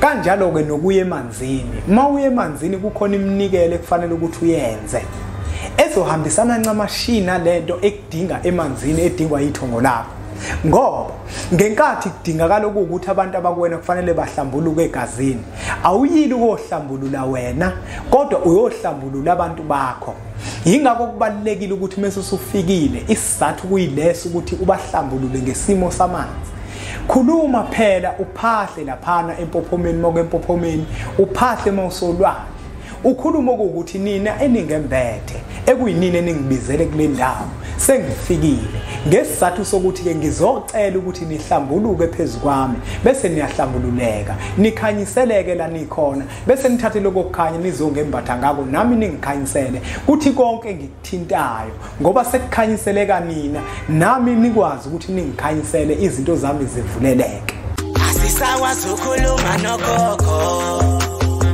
Kanjalo ke nokuya emanzini, uma uya emanzini kukhona iminikelo ekufanele ukuthi uyenze ezohambisana ncamashi nalento ekudinga emanzini edingwa yithongo lakho. Ngoba ngenkathi kudingakala ukuthi abantu abakuwena kufanele bahlambuluke egazini, awuyili ukohlambulula wena kodwa uyohlambulula abantu bakho. Yingakho kubalulekile ukuthi mase usufikile isizathu kuyileso ukuthi ubahlambulule ngesimo samanzi. Khuluma phela uphahle laphana empophomeni, mawuke empophomeni uphahle mawusolwandle, ukhuluma ukuthi nina eningembethe ekuyinini eningibizele kule ndawo sengifikile ngesizathu sokuthi ke ngizocela ukuthi nihlambuluke phezukwami, bese niyahlambululeka nikhanyiseleke la nikhona, bese nithathe lokho kukhanya nizongembatha ngako nami ningikhanyisele, kuthi konke engikuthintayo ngoba sekukhanyiseleka nina nami nikwazi ukuthi ningikhanyisele, izinto zami zivuleleke. Asisakwazi ukukhuluma nogogo,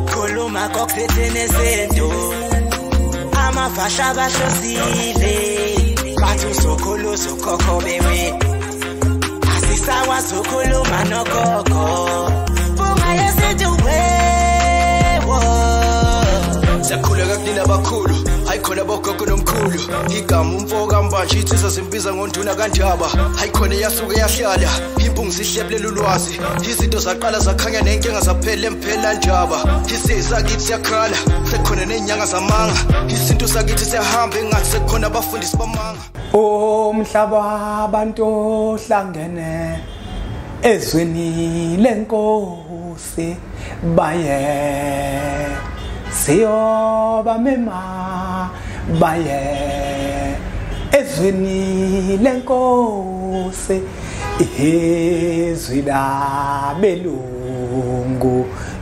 khuluma kokuthethene izinto amafasha bahlosile bathi uzokhulu uzokhokho bewe. Asisakwazi ukukhuluma nogogo, bunga yesintu wewo. Siyakhuleka kunina abakhulu, hayikhona bogogo nomkhulu, igama umfo kaMbanje insizwa zimbiza ngonduna kaNdaba, hayikhona eyasuke yahlala impungu zihlebulela ulwazi, izinto zaqala zakhanya nenkinga zaphela emphela ndaba, isizwe sakithi siyakhala sekukhona nezinyanga zamanga, isintu sakithi siyahamba engathi sekukhona abafundisi bamanga. Umhlaba abantu ohlangene ezweni lenkosi baye siyobamema baye ezweni lenkosi, izwi labelungu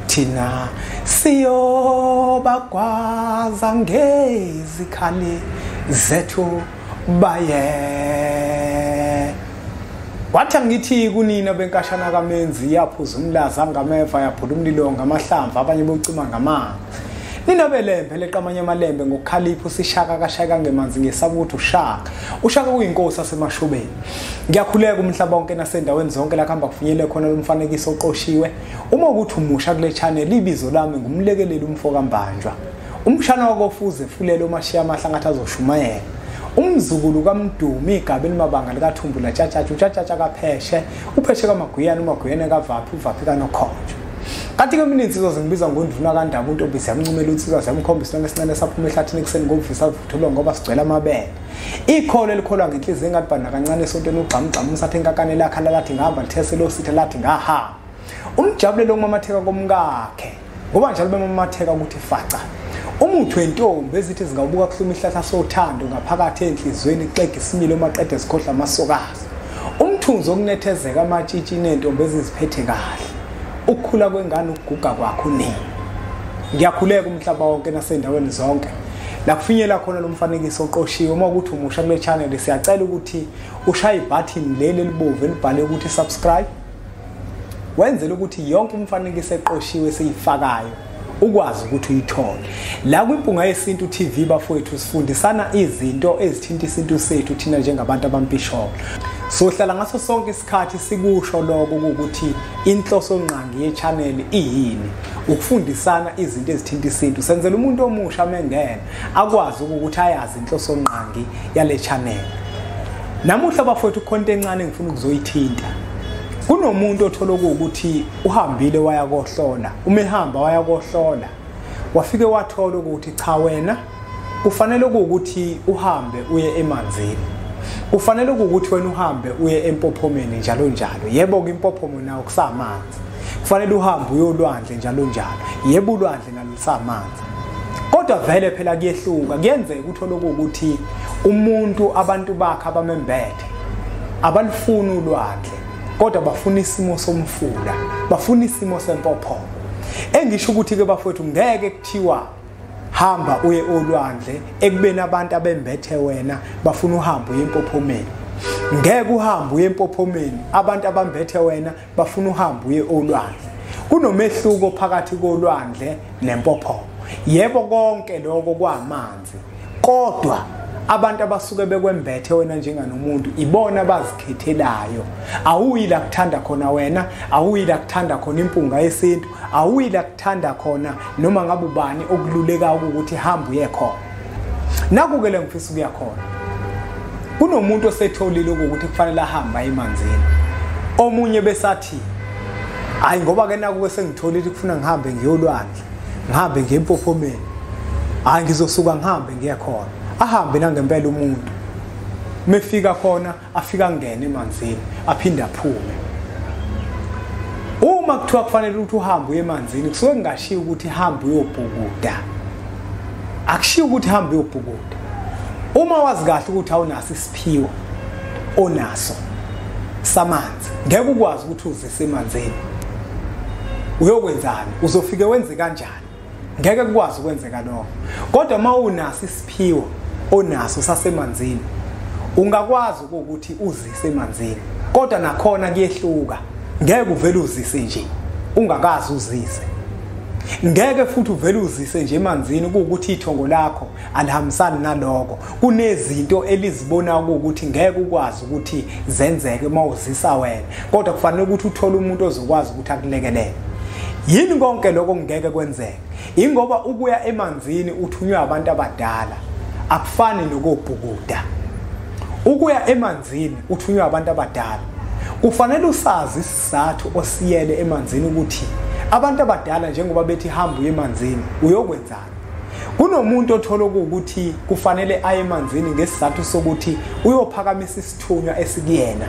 thina siyobagwaza ngezikhali zethu baye. Wathi angithi kunina benkashana kaMenzi, yaphuza umlaza ngameva, yaphula umlilo ngamahlamvu, abanye bocima ngamanzi. Nina belembe leqamanye amalembe ngokukhalipha usishaka kashaka ngemanzi ngesaba ukuthi ushaka. Ushaka kuyinkosi asemashobeni. Ngiyakhuleka umhlaba wonke nasendaweni zonke la kuhamba kufinyele khona lomfanekiso oqoshiwe. Uma ukuthi umusha kule channel, ibizo lami ngumlekeleli umfo kaMbanjwa. Umshana wakofuze fulele umashiya amahla ngathi azoshumayela. Umzukulu kaMdumi igaba elimabanga likaThumbu latshatshatsha utshatshatsha kapheshe, upheshe kaMaguyana, uMaguyana kaVaphi, uVaphi kaNokhonjo. Kanti ke mina insizwa zingibiza ngonduna kaNdaba, untombi siyamncumela insizwa siyamkhombisa isincane saphuma ehlathini ekuseni ngokuvisa vuthulwa ngoba sigcwele amabele. Ikholo elikholwa ngenhliziyo engathi bana kancane esontweni ugxamugxamu usathe inkakane lakhala lathi ngihamba lithese lo sithe lathi ngahamba. Umjabulelo ngomamatheka komkakhe ngoba njalo bemamatheka ukuthi faca. Umuthi wentombi ezithi zingawubuka kuhluma ihlahla sothando ngaphakathi enhlizweni xega isimilo maqede sikhohlwa amasokazi. Umthunzi okunethezeka amatshitshi nentombi eziziphethe kahle. Ukukhula kwengane ukuguga kwakho nini. Ngiyakhuleka umhlaba wonke nasendaweni zonke la kufinyela khona lo mfanekiso oqoshiwe. Uma ukuthi umusha kule channel, siyacela ukuthi ushaye ibutton leli elibovu elibhale ukuthi subscribe, wenzele ukuthi yonke umfanekiso eqoshiwe esiyifakayo ukwazi ukuthi uyithole. La kwiMpunga Yesintu TV bafowethu sifundisana izinto ezithinta isintu sethu thina njengabantu abampisholo. Sohlala ngaso sonke isikhathi sikusho lokho ukuthi inhloso ngqangi ye-channel iyini, ukufundisana izinto ezithinta isintu. Senzela umuntu omusha mengena akwazi ukuthi ayazi inhloso ngqangi yale channel. Namuhla bafowethu khona encane engifuna ukuzoyithinta. Kunomuntu othola ukuthi uhambile waya kohlola, uma ehamba waya kohlola wafike wathola ukuthi cha wena kufanele ukuthi uhambe uye emanzini, kufanele ukuthi wena uhambe uye empophomeni njalo njalo. Yebo ke impophomo nawo kusamanzi, kufanele uhambe uyolwandle njalo njalo. Yebo ulwandle nalo lusamanzi, kodwa vele phela kuyehluka. Kuyenzeka uthola ukuthi umuntu abantu bakhe abamembethe abalifuni ulwandle, kodwa bafuna isimo somfula, bafuna isimo sempophomo. Engisho ukuthi ke bafowethu ngeke kuthiwa hamba uye olwandle ekubeni abantu abembethe wena bafuna uhambe uye empophomeni. Ngeke uhambe uye empophomeni abantu abambethe wena bafuna uhambe uye olwandle. Kunomehluko phakathi kolwandle nempophomo. Yebo konke lokho kwamanzi, kodwa Abantu abasuke bekwembethe wena njenganomuntu ibona abazikhethelayo. Awuyi la kuthanda khona wena, awuyi la kuthanda khona impunga yesintu, awuyi la kuthanda khona noma ngabe ubani okululeka ukuthi hamba uye khona. Naku-ke le ngifisa ukuya khona. Kunomuntu osetholile ukuthi kufanele ahambe emanzini. Omunye besathi hayi ngoba ke naku-ke sengitholile kufuna ngihambe ngiyolwandle, ngihambe ngiye empophomeni, hayi ngizosuka ngihambe ngiye khona. Ahambe nangempela umuntu, mefika khona afika ngene emanzini aphinde aphume. Uma kuthiwa kufanele ukuthi uhambe uye emanzini, kusuke kungashiwo ukuthi hamba uyobhukuda. Akushiwo ukuthi hamba uyobhukuda. Uma wazi kahle ukuthi awunaso isiphiwo onaso samanzi, ngeke ukwazi ukuthi uzise emanzini. Uyokwenzani? Uzofike wenze kanjani? Ngeke kukwazi ukwenzeka lokho. Kodwa uma unaso isiphiwo onaso sasemanzini, ungakwazi ukuthi uzise emanzini. Kodwa nakhona kuyehluka. Ngeke uvele uzise nje ungakazi uzise. Ngeke futhi uvele uzise nje emanzini kuwukuthi ithongo lakho alihambisani naloko. Kunezinto elizibona ukuthi ngeke ukwazi ukuthi zenzeke uma uzisa wena, kodwa kufanele ukuthi uthole umuntu ozokwazi ukuthi akulekelele. Yini konke lokho ngeke kwenzeke? Ingoba ukuya emanzini uthunywe abantu abadala akufani nokubhukuda. Ukuya emanzini uthunywe abantu abadala, kufanele usazi isizathu osiyele emanzini ukuthi abantu abadala njengoba bethi hamba uye emanzini uyokwenzani. Kunomuntu othola ukuthi kufanele aye emanzini ngesizathu sokuthi uyophakamisa isithunywa esikuyena.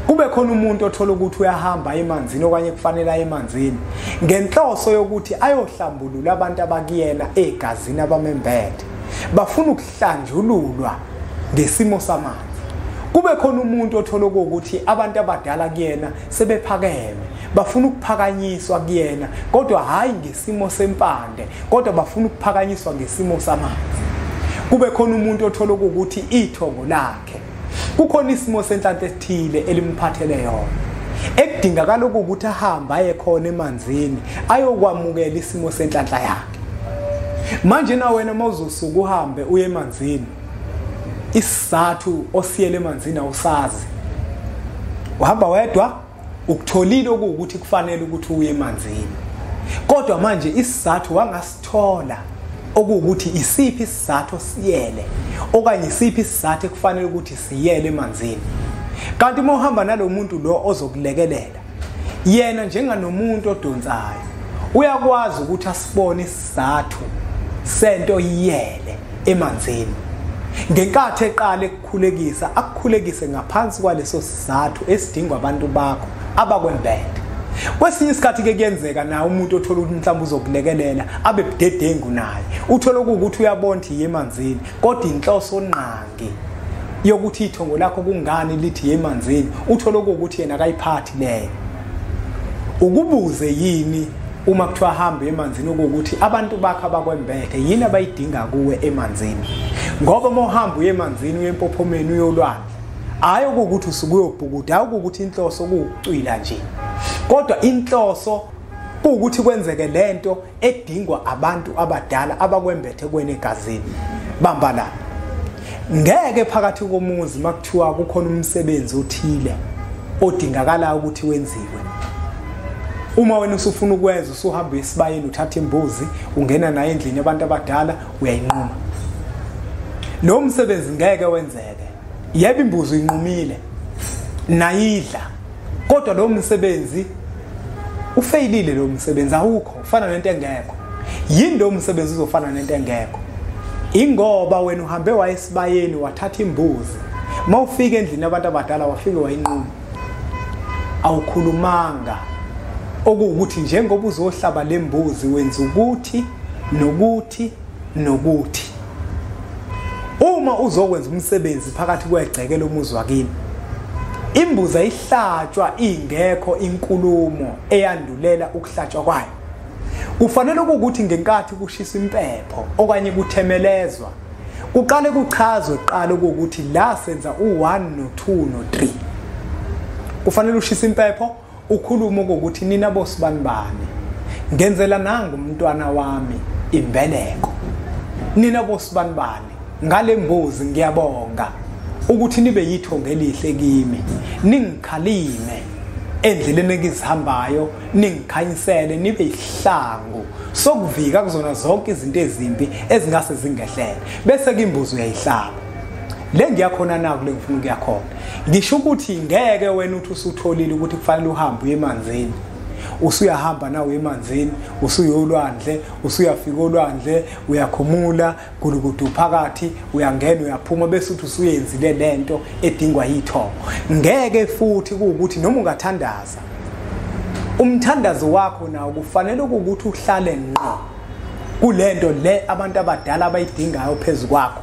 Kube khona umuntu othola ukuthi uyahamba emanzini okanye kufanele aye emanzini ngenhloso yokuthi ayohlambulula abantu abakuyena egazini abamembethe, bafuna ukuhlanjululwa ngesimo samanzi. Kube khona umuntu othola ukuthi abantu abadala kuyena sebephakeme, bafuna ukuphakanyiswa kuyena, kodwa hayi ngesimo sempande, kodwa bafuna ukuphakanyiswa ngesimo samanzi. Kube khona umuntu othola ukuthi ithongo lakhe kukhona isimo senhlanhla esithile elimphathele yona, ekudingakala ukuthi ahambe aye khona emanzini ayokwamukela isimo senhlanhla yakhe. Manje na wena mawuzosuka uhambe uye emanzini, isizathu osiyele emanzini awusazi. Uhamba wedwa, ukutholile ukuthi kufanele ukuthi uye emanzini, kodwa manje isizathu wangasithola okuwukuthi isiphi isizathu osiyele okanye isiphi isizathu ekufanele ukuthi siyele emanzini. Kanti uma uhamba nalomuntu lo ozokulekelela, yena njenganomuntu odonsayo uyakwazi ukuthi asibone isizathu sento iyele emanzini. Ngenkathi eqala ekukhulekisa, akukhulekise ngaphansi kwaleso sizathu esidingwa abantu bakho abakwembethe. Kwesinye isikhathi ke kuyenzeka na umuntu othola ukuthi mhlawumbe uzokulekelela abe budedengu naye, uthola ukuthi uyabona ukuthi yemanzini, kodwa inhloso nqangi yokuthi ithongo lakho kungani lithi yemanzini, uthola ukuthi yena akayiphathi leyo. Ukubuze yini uma kuthiwa hamba emanzini ukuthi abantu bakho abakwembethe yini abayidinga kuwe emanzini? Ngoba uma uhamba uye emanzini uye empophomeni uyolwandle, hayi ukuthi usuke uyobhukuda, hayi ukuthi inhloso kuwucwila nje, kodwa inhloso kuwukuthi kwenzeke lento edingwa abantu abadala abakwembethe kwena egazini. Bamba la. Ngeke phakathi komuzi makuthiwa kukhona umsebenzi othile odingakala ukuthi wenziwe, uma wena usufuna ukwenza usuhamba esibayeni uthatha imbuzi ungena naye endlini yabantu abadala uyayinquma, lo msebenzi ngeke wenzeke. Yebo, imbuzi uyinqumile nayidla, kodwa lo msebenzi ufeyilile, lo msebenzi awukho, ufana nento engekho. Yini lo msebenzi uzofana nento engekho? Ingoba wena uhambe wayesibayeni wathatha imbuzi, mawufika endlini abantu abadala wafike wayinquma, awukhulumanga okuwukuthi njengoba uzohlaba lembuzi wenza ukuthi nokuthi nokuthi. Uma uzokwenza umsebenzi phakathi kwegceke lomuzi wakini, imbuzi ayihlatshwa ingekho inkulumo eyandulela ukuhlatshwa kwayo. Kufanele ukuthi ngenkathi kushisa impepho okanye kuthemelezwa, kuqale kuchazwe kuqala ukuthi la senza u1 no2 no3. Kufanele ushisa impepho ukhulume ukuthi nina bosibani bani, ngenzela nangu umntwana wami imbeleko, nina bosibani bani, Ngale mbuzi ngiyabonga ukuthi nibe yithongo elihle kimi, ningikhalime endleleni engizihambayo, ningikhanyisele, nibe ihlangu sokuvika kuzona zonke izinto ezimbi ezingase zingehlele. Bese ke imbuzi uyayihlaba. Le ngiyakhona naku le ngifuna ukuyakhona. Ngisho ukuthi ngeke wena uthi usutholile ukuthi kufanele uhambe uye emanzini, usuyahamba nawe emanzini, usuyolwandle, usuyafika olwandle, uyakhumula gulukudu phakathi, uyangena uyaphuma, bese uthi usuyenzile lento edingwa yithongo. Ngeke futhi kuwukuthi noma ungathandaza, umthandazo wakho nawo kufanele ukuthi uhlale ngqo kulento le abantu abadala abayidingayo phezu kwakho.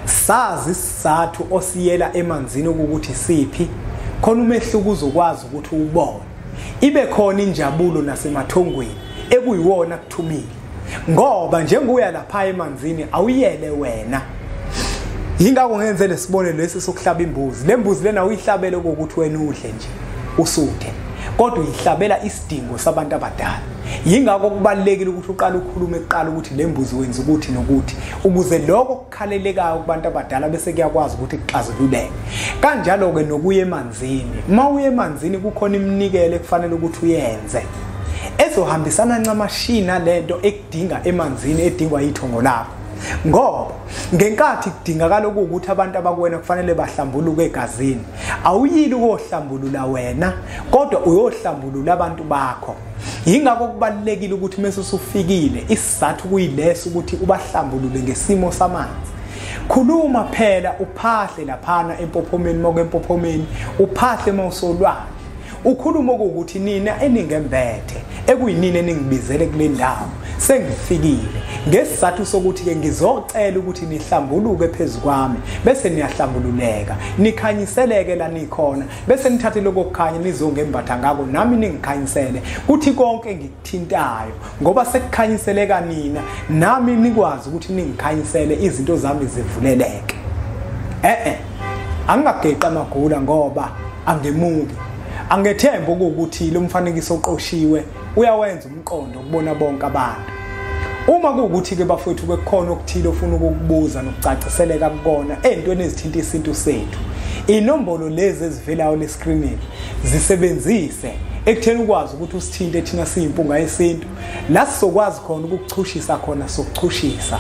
Sazi isizathu osiyela emanzini ukuthi siphi, khona umehluko uzokwazi ukuthi uwubone. Ibe khona injabulo nasemathongweni ekuyiwona kuthumile, ngoba njengoya lapha emanzini awuyele wena. Yingakho ngenze lesibonelo lesi sokuhlaba imbuzi. Le mbuzi lena uyihlabele ukuthi wena udle nje usuthe, kodwa uyihlabela isidingo sabantu abadala. Yingakho kubalulekile ukuthi uqale ukhulume kuqala ukuthi le mbuzi wenza ukuthi nokuthi, ukuze lokho kukhalelekayo kubantu abadala bese kuyakwazi ukuthi kuxazululeke. Kanjalo ke nokuya emanzini, uma uya emanzini kukhona iminikelo ekufanele ukuthi uyenze ezohambisana ncamashina lento ekudinga emanzini edingwa yithongo lakho. Ngoba ngenkathi kudingakala ukuthi abantu abakuwena kufanele bahlambuluke egazini, awuyili ukohlambulula wena, kodwa uyohlambulula abantu bakho. Yingakho kubalulekile ukuthi mase usufikile isizathu kuyileso ukuthi ubahlambulule ngesimo samanzi. Khuluma phela, uphahle laphana empophomeni, mawuke empophomeni uphahle mawusolwandle, ukhuluma ukuthi nina eningembethe ekuyinini eningibizele kule ndawo, sengifikile ngesizathu sokuthi ke ngizocela ukuthi nihlambuluke phezu kwami, bese niyahlambululeka, nikhanyiseleke la nikhona, bese nithathe lokho kukhanya nizongembatha ngako, nami ningikhanyisele, kuthi konke engikuthintayo ngoba sekukhanyiseleka nina, nami nikwazi ukuthi ningikhanyisele, izinto zami zivuleleke. Angingageqa amagula ngoba angemuki. Angethemba ukuthi lo mfanekiso oqoshiwe uyawenza umqondo kubona bonke abantu. Uma kuwukuthi ke bafowethu bekukhona okuthile ofuna ukukubuza nokucaciseleka kukona entweni ezithinta isintu sethu, inombolo lezi ezivelayo le screenini zisebenzise ekutheni ukwazi ukuthi usithinte thina siyimpunga yesintu, la sizokwazi khona ukukuchushisa khona sokuchushisa,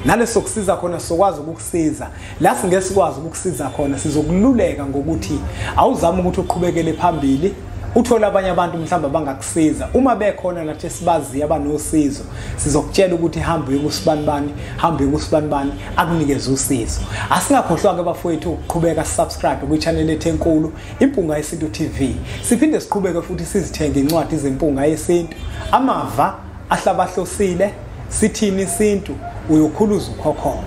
naleso kusiza khona sokwazi ukukusiza, la singeke sikwazi ukukusiza khona sizokululeka ngokuthi awuzame ukuthi uqhubekele phambili, uthole abanye abantu mhlawumbe abangakusiza. Uma bekhona nathi esibaziyo abanosizo, sizokutshela ukuthi hamba uye kusibanibani, hamba uye kusibanibani, akunikeze usizo. Asingakhohlwa ke bafowethu ukuqhubeka subscribe kwi-channel ethu enkulu Impunga Yesintu TV. Siphinde siqhubeke futhi sizithenge incwadi zeMpunga Yesintu, amava ahlabahlosile, sithini isintu, uyokhuluza ukhokhola.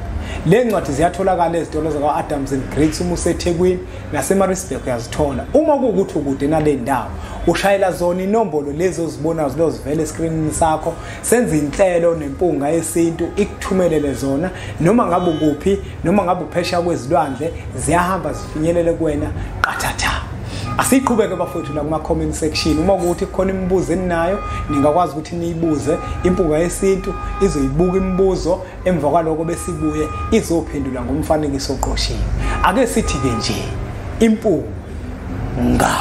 Le ncwadi ziyatholakala ezitolo zakwa-Adams and Griggs uma useThekwini naseMaritzburg uyazithola. Uma kuwukuthi ukude nale ndawo, ushayela zona inombolo lezi ozibonayo zilozivela eskrinini sakho, senze inhlelo neMpunga Yesintu ikuthumelele zona, noma ngabe ukuphi, noma ngabe uphesheya kwezilwandle, ziyahamba zifinyelele kuwena qathatha. Asiqhubeke bafowethu la kuma comment section. Uma kuwukuthi kukhona imibuzo eninayo, ningakwazi ukuthi niyibuze. Impunga Yesintu izoyibuka imibuzo, emva kwaloko besibuye izophendula ngomfanekiso oqoshiwe. Ake sithi ke nje impunga.